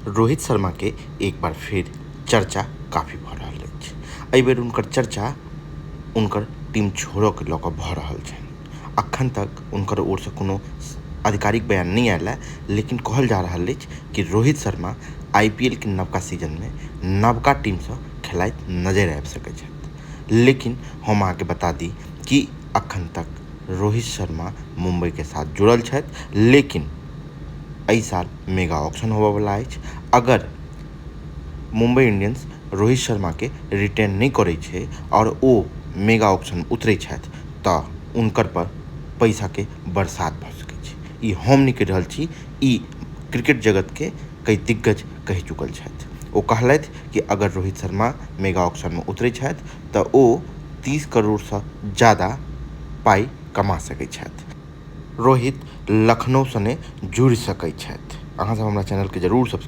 रोहित शर्मा के एक बार फेर चर्चा काफी भऽ रहल अछि। एहि बेर हुनकर चर्चा हुनकर टीम छोड़ऽ के लऽ कऽ भऽ रहल छनि। अखन तक हुनकर ओरसँ कोनो आधिकारिक बयान नहि आयल है, लेकिन कहल जा रहल अछि कि रोहित शर्मा आईपीएल के नवका सीजन में नवका टीमसँ खेलाइत नजरि आबि सकैत छथि। लेकिन हम अहाँके बता दी कि अखन तक रोहित शर्मा मुंबई के साथ जुड़ल छथि, लेकिन एहि साल मेगा ऑक्शन होबयवला अछि। अगर मुंबई इंडियंस रोहित शर्मा के रिटेन नहि करै छै आओर ओ मेगा ऑक्शन उतरै छथि तऽ हुनकर पर पैसा के बरसात भऽ सकै छै। ई हम नहि कहि रहल छी, ई क्रिकेट जगत के कई दिग्गज कहि चुकल छथि। ओ कहलथि कि अगर रोहित शर्मा मेगा ऑक्शन मे उतरै छथि तऽ ओ 30 करोड़ सँ ज्यादा पाइ कमा सकै छथि। रोहित लखनऊ सने जुड़ि सकै छथि। अहाँ सब हमरा चैनल के जरूर सब्सक्राइब।